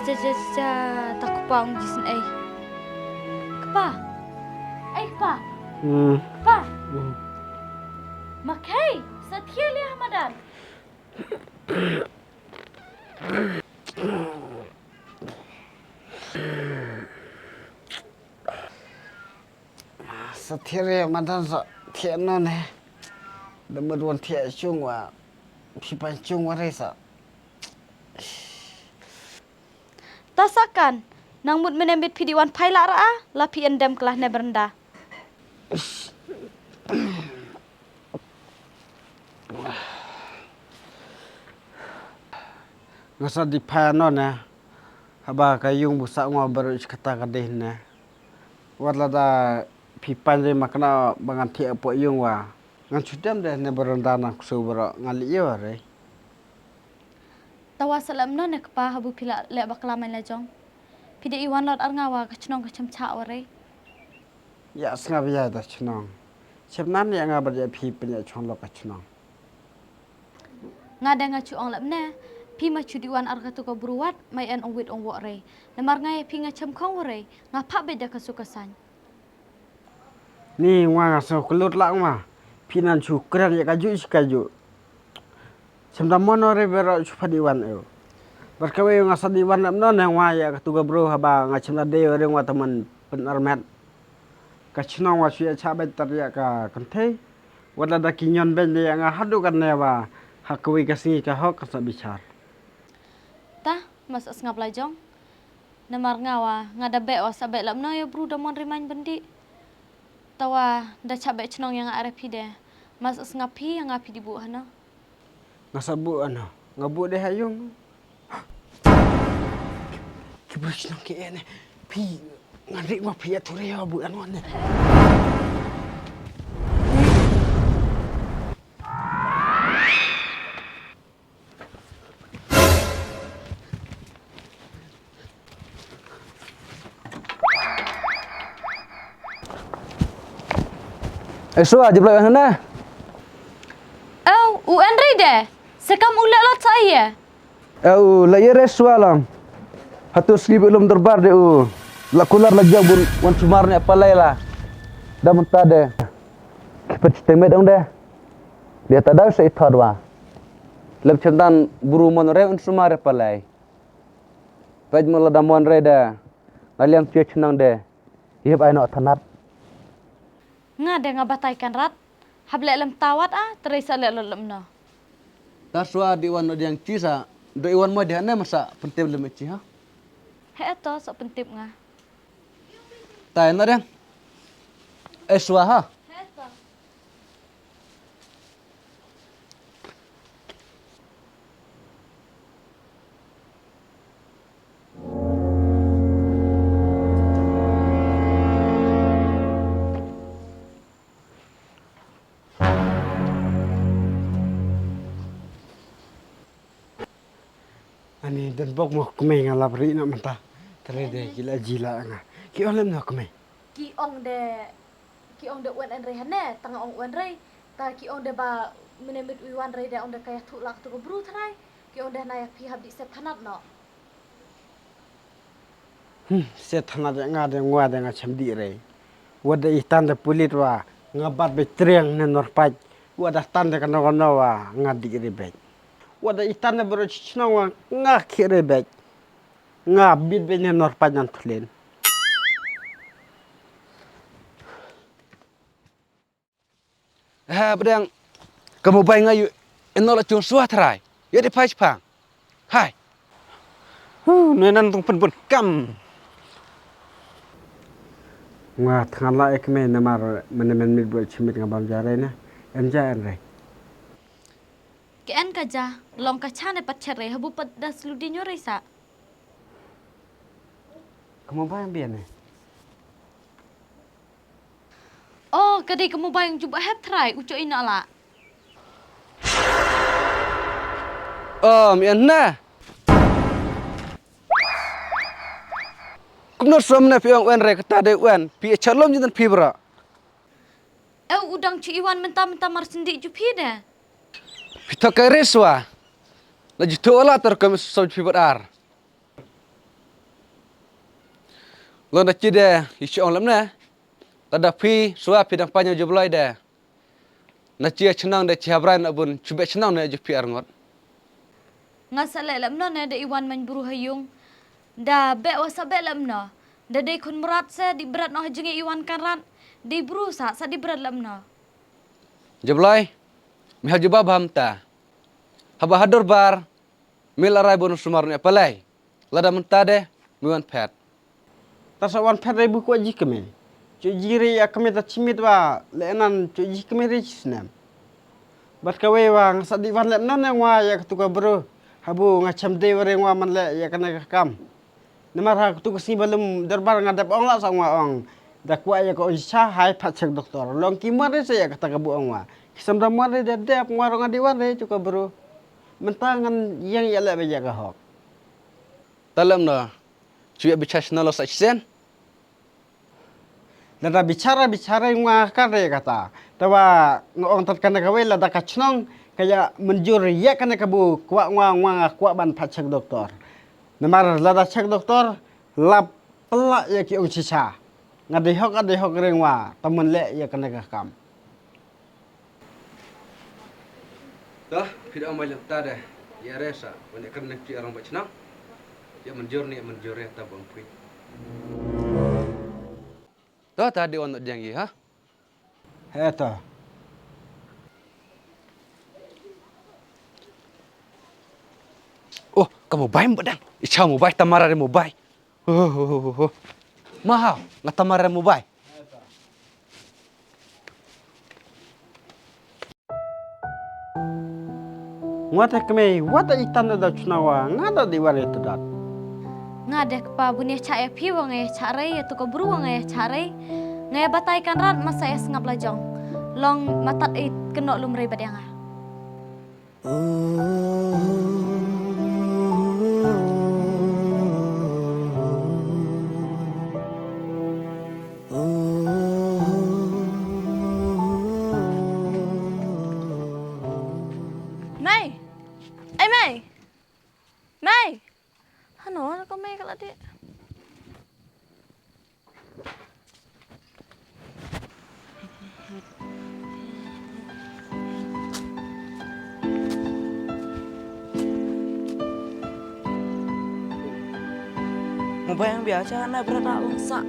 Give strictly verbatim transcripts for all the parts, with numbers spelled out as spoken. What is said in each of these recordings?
Ja, ja, ja, ta kpa ong jisn ei. Kpa. Ei kpa. Hmm. Kpa. Hmm. Ma khei, sa thiah liah ha madan. Sa thiah re madan sa thiah non eh. Da mut wan thiah chung wa. Phi pan chung wa re sa. Ta sa kan. Nang mut mene mit phi di wan phai lah ra a. La phi endem klah ne berenda. Nga sa di phai non eh. Haba ka yung bu sa ngwa baru kata ka deh ne. Wat lada phi pan re ma kane ba ngan thiah hapoh yung wa. Ngan shu dem de ne berenda nang ksu baroh nga leh ïa re. Tawa sa lem no ne kpa habu phi la leh bakla main la jong. Phi dei i wan lot ar nga wa ka chnong ka chem cha wa re. Ïa sngap ïa da chnong. Chem nan ïa nga bad ïa phi pynïa chong lo ka chnong. Nga da nga chu ong lep ne. Phi ma chu di wan ar katu ka bru wat mai en ong wit ong wok re. Namar nga ïa phi nga chem khong wa re. Nga phah beit da ka su ka sain. Ni ngwa nga sngew kyllut lah ngwa. Phi nan shu kren ïa kajuh shi kajuh. Shem da mon ore bero shu pha di wan eu. Bar kawei nga sa di wan em non ngwa ïa katu ka bro haba nga shem da dei ore ngwa teman pynarmet. Ka chnong wa shu ïa cha bad tar ïa ka kynthei. Wat la da ki nyon ben ïa nga haduh kan ne wa ha kawei ka sngi ka hok ka sa bichar. Ta mas sngap la jong. Namar nga wa nga da beh wa sa beh lap no ïa bru da mon rimain bendi. Tawa da cha beh chnong ïa nga are phi de. Mas sngap phi ïa nga phi di bu hano. Nga sa bu ano nga bu de ha yung. Ki bru chnong ki ene phi ngan rik ma phi atu re ya bu ano ne. Eh, Sua, jep lai hana. Oh, u Andre de. Sekam u lek lot sa ye. Eh, u la ye re Sua lang. Hatu sgi bi lum derbar de u. La kular la jang bun wan sumar ne palai la. Da mynta de. Kipet chiteng met dong de. Dia ta dau sa ithod wa. Lem chem dan buru mon re un sumar re palai. Pej mo la da mon re de. Nga liam chie chnang de. Yep ai no thanat. Nga de nga batai kan rat. Hab leh lem tawat a, trei sa leh lolem no. Ta sua di wan no diang chi sa, do iwan mo di hane masa pentem lem chi ha. He to sa pentem nga. Tai na diang. Eh sua ha. He to. Ani don bok mo kmei nga lap ri na mynta. Tare de ki la ji la nga. Ki ong lem no kmei. Ki ong de, ki ong de wan en rei hane, tang ong wan rei. Ta ki ong de ba mene mit wi wan rei de ong de ka ïathuh lak tu ko bru tharai. Ki ong de na ïa phi hap di set thanat no. Hmm, set thanat ïa nga de ngwa de nga chem di rei. Wa de itan de pulit wa nga bat be triang ne norpaj. Wa da tan de kano kano wa nga di rei bej. Wa da itan de bro chnong wa nga ki rei bej. Nga bit bej ne norpaj nan thlen. Ha bdang. Ka mobile nga yu eno la chung sua trai. Ya di phai chpang. Hai. Hu, nui nan tung pun pun kam. Nga thngan la ek me namar mene men mit bol chimit nga bam jare na. Em ja en re. Ke en ka ja, long ka cha ne pat chere habu pat das ludi nyore sa. Ka mobile bian ne. Oh, ka dei ka mobile jubab hep trai u cho ina la. Oh, mi an na. Kumno som na pi ong wen re kata dei wen pi chalom jinan pi bra. Eh, u dang chu iwan menta menta mar sendi ju pi de. Pi to ka reswa. La ju to la tor ka som pi bra. Lon da chi de, i chi ong lam ne. Lada phi, shuwa phi dang panyang Jabloi de. Na chi chnong de chi habrai na bun, chi beh chnong ne ju phi arngot. Nga sa leh lam no ne da i wan man bru ha yung. Da beh wa sa beh lam no. Da dei khun mrad se di brat no ha jngi i wan kan rat. Di bru sa, sa di brat lam no. Jabloi, mi ha juba bam ta. Haba hadur bar, mi la rai bun sumar ne palai. Lada mynta de, mi wan phet. Ta sa wan phet re bu kwah ji kme. Chu ji re ya kme ta chimit wa, le nan chu ji kme re chi snem. Bat ka wei wa, nga sa di wan lep non yang wa ya katu ka bru. Habu nga chem dei wa re wa man le ya kane ka kam. Namar ha katu ka sngi ba lum darbar nga dep ong la sa nga ong. Da kwah ya ka ong cha hai phat chek doktor. Long ki mar re sa ya kata ka bu ong wa. Ki sam da mar re da dep nga rong di wan re chu ka bru. Mynta ngan yang ya le ba ya ka hok. Ta lem no, chu ya bichar chna lo sa chisen. Lada bichar, bichar ngwa ka re kata. Tawa nga ong tat kane ka wei lada ka chnong, ka ya mynjur ya kane ka bu kwah ngwa, ngwa nga kwah ban phat chek doktor. Namar lada chek doktor, lap pela ya ki ong chicha. Nga dei hok, nga dei hok re ngwa, ta mun le ya kane ka kam. Dah, phi da ong bai lem ta de. Ya re sa, wan ya kren nang phi arong ba chnong. Ya mynjur ni, ya mynjur ya ta bang phi. Dah, ta di wan diang yi, ha? He ta. Oh, ka mobile ba dang. I cha mobile, Tamara de mobile. Oh, oh, oh, oh. Maha, nga Tamara mobile. Ngwa te kmei, wa ta itan da chnawa, nga da di ware tu dat. Nga de kpa bun ya cha ya phi wa nga ya cha rei, ya tu ko bru wa nga ya cha rei. Nga ya batai kan rat masa ya sngap la jong. Long matat i kno lum rei bad ya nga. Mei! Ei Mei! Mei! Hano, hano ko Mei ka la dih. Mobile yang biasa na berada bangsa.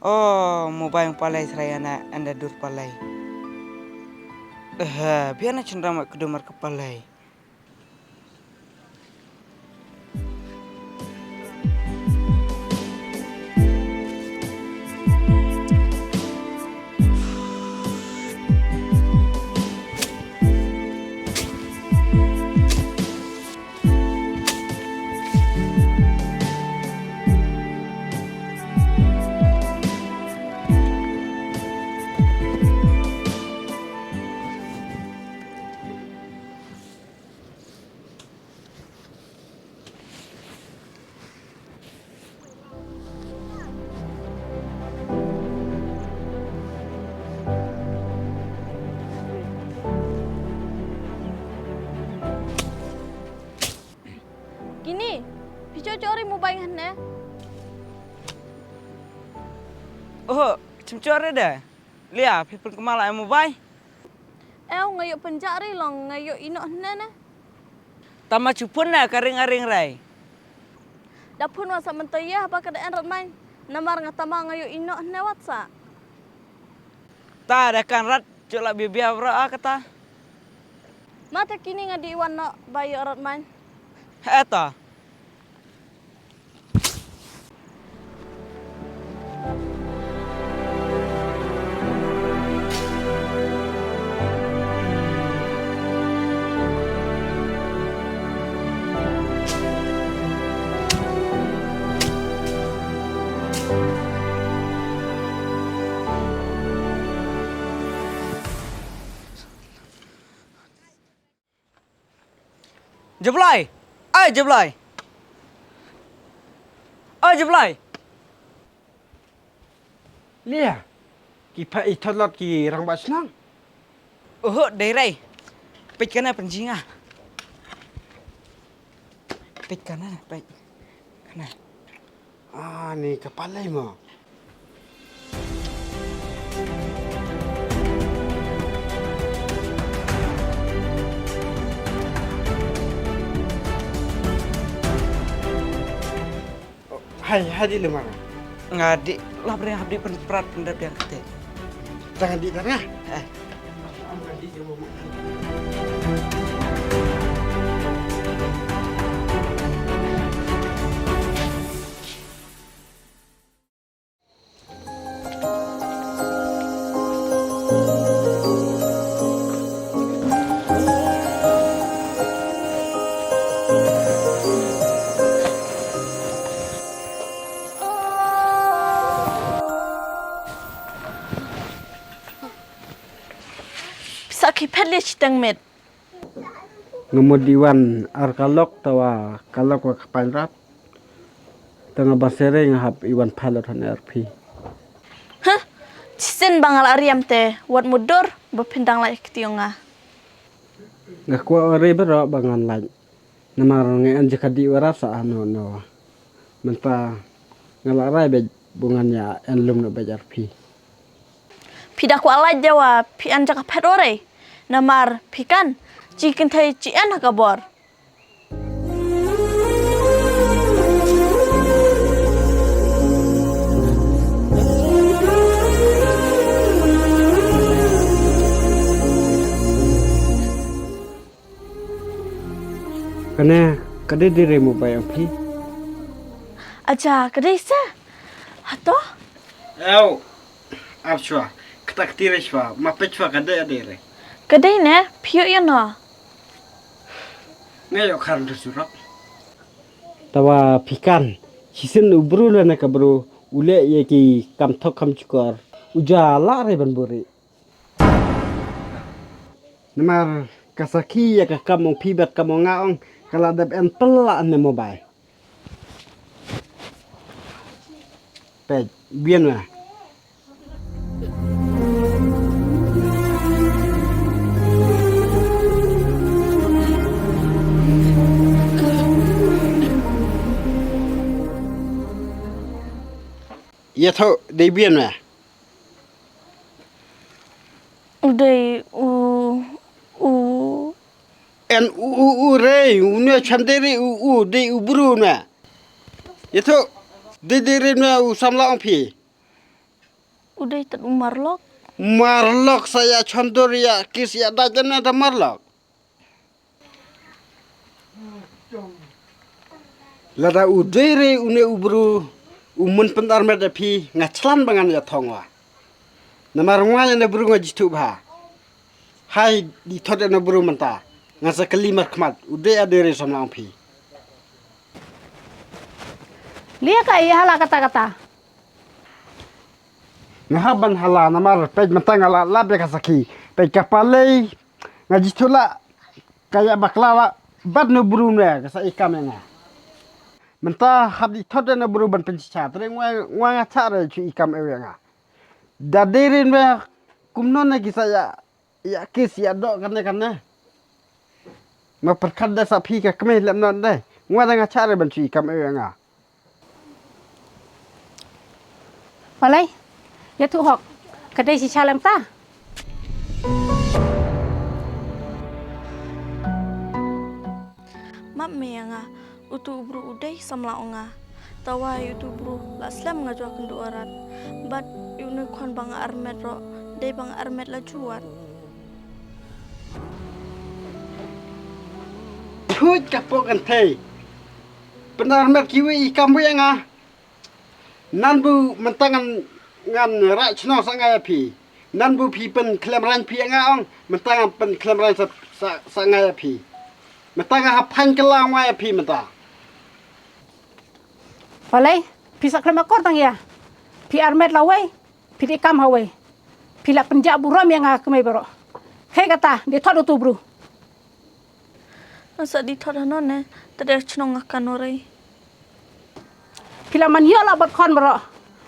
Oh, mobile palai serayana anda dur palai. Eh, biar na cendera mak kedumar ke palai. Kini, phi cho chori mobile hangne? Oh, chim chori de. Lia, phi pun kemal ai mobile. Ew, nga ïoh pynjah ri long, nga ïoh ïehnoh hynne ne. Tama chu pun ne ka ring a ring rai. Da pun wat sa mynta ïa haba ka da en rat main. Namar nga tama nga ïoh ïehnoh hynne wat sa. Ta da kan rat chu la bia bia bra a kata. Mata kini nga di wan noh ba ïoh rat main. He ta. Jablai! Ai Jablai! Ai Jablai! Lia, ki pha i tholot ki rangbah shnong. Uhu, dei rei. Peit kane pynjinga. Peit kane, peit kane. Ah, ni ka palei mo. Hai, hai di lemang. Nga di lap ring hap di pen prat pen dap yang kete. Jangan di tengah. Eh. Pisa ki phet le chiteng met. Nga mut i wan ar kalok, tawa kalok wa ka painrap. Tanga ba sere nga hap i wan pilot han R P. Hah? Chisin ba nga la riam te, wat mudur ba phin dang la iktiong nga. Nga kwah ore bero ba ngan lait. Namar nga en jaka di wara sa ano no. Mynta nga la rai bej bu ngan ya en lum no bej R P. Phi da kwah lait jawa phi en jaka phet ore. Namar phi kan chi kynthei chi en ha ka bor. Kane ka dei dei re mobile ong phi. Acha, ka dei sa. Hato? Ew. Ap chwa. Kata kti re chwa. Ma peit chwa ka dei dei re. Ka dei ne, phi ïoh ïa no. Nga ïoh khan tu surok. Tawa phi kan. Chisin u bru la na ka bru. U leh ïa ki kam thok kam chukor. U ja la re ban buri. Namar ka sakhi ïa ka kam ong phi bad kam ong nga ong ka la dep en pela ne mobile. Peit, bien wa. Ïa tho dei bien wa. U dei u, u. En u, u, u re, u ne chan dei re u, u, dei u bru ne. Ïa tho, dei dei re ne u samla ong phi. U dei tad u marlok. Marlok sa ïa chan dor ïa kis ïa da jan da marlok. Lada u dei re une u bru u mun pynarmet da phi nga chlan ba ngan ïa thong wa. Namar ngwa ïa ne bru nga jithu bha. Hai di thot ïa ne bru mynta. Nga sa kali mar khmat u dei a dei re samla ong phi. Lia ka ïa hala kata kata. Nga hap ban hala namar peit mynta nga la lap ïa ka sakhi. Peit ka palei nga jithu la ka ïa bakla la bad no bru ne ka sa i kam ïa nga. Mynta hap di thot ne bru ban pynchicha tre ngwa ngwa nga cha re chu i kam ïa nga. Da dei rin we kumno ne ki sa ïa ïa kis ïa doh kane kane. Ma pyrkhat da sa phi ka kmie lem non de. Ngwa da nga cha re ban chu i kam ïa nga. Palei, ïa tu hok. Ka dei shisha lem ta. Map me ïa nga, utu u bru u dei samla ong nga. Tawai utu u bru la slem nga jua kynduh arat. Bad ïa une khon ba nga armet ro, dei ba nga armet la juat. Phuit ka pok kan thei. Pynarmet kiwi i kam wi ïa nga. Nan bu mynta ngan ngan rah chnong sa nga ïa phi. Nan bu phi pynkhlem rang phi ïa nga ong mynta ngan pynkhlem rang sa sa, sa nga ïa phi. Mynta nga hap phan kylla nga ïa phi mynta. Palei phi sa khlem akor tang ïa. Phi armet lawei. Phi dei kam hawei. Phi la pynjah burom ïa nga kmie baroh. Khei kata dei thot utu bru. Nga sa dei thot hano ne, tadei chnong nga kan norei. Phi la man ïoh la bad khon baroh.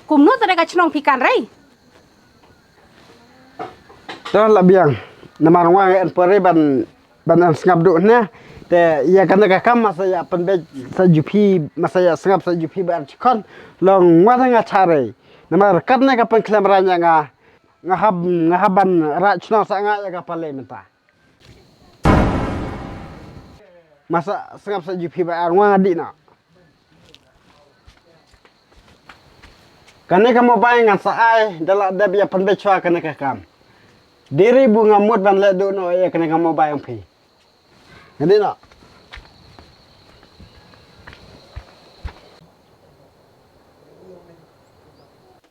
Kumno tadei ka chnong phi kan rei. To la biang. Namar ngwa nga en pore ban ban ym sngap duh ne. Te ïa kane ka kam masa ïa pynbeit sa jong phi, masa ïa sngap sa jong phi ba ar chikhon long wat nga chare. Namar katne ka pynkhlem rang ïa nga, nga hap, nga hap ban rah chnong sa nga ïa ka pale mynta. Masa sngap sa jong phi ba ar nga dih noh. Kane ka mobile ngan sa ai da la dep ïa pynbeit shuwa kane ka kam. Dei re ba nga mut ban leh duh noh ïa kane ka mobile jong phi. Nga dih noh.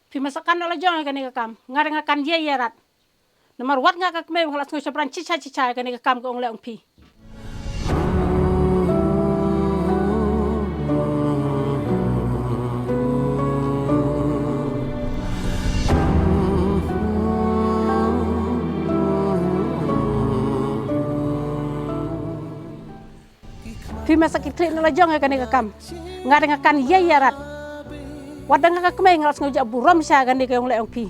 Phi masa kan la jong ïa kane ka kam. Nga dang kan ïa ïa rat. Namar wat nga ka kmie ba nga la sngew shaphrang chicha chicha ïa kane ka kam ka ong leh ong phi. Phi masa ki thri na la jong ïa kane ka kam. Nga dang kan ïa ïa rat. Wat dang ka kmie nga la sngew ja burom sha kane ka ong leh ong phi.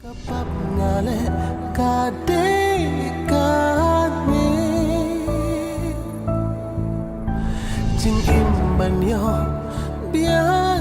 Ka pap nga leh ka dei ka mih. Jingim ban ïoh bia.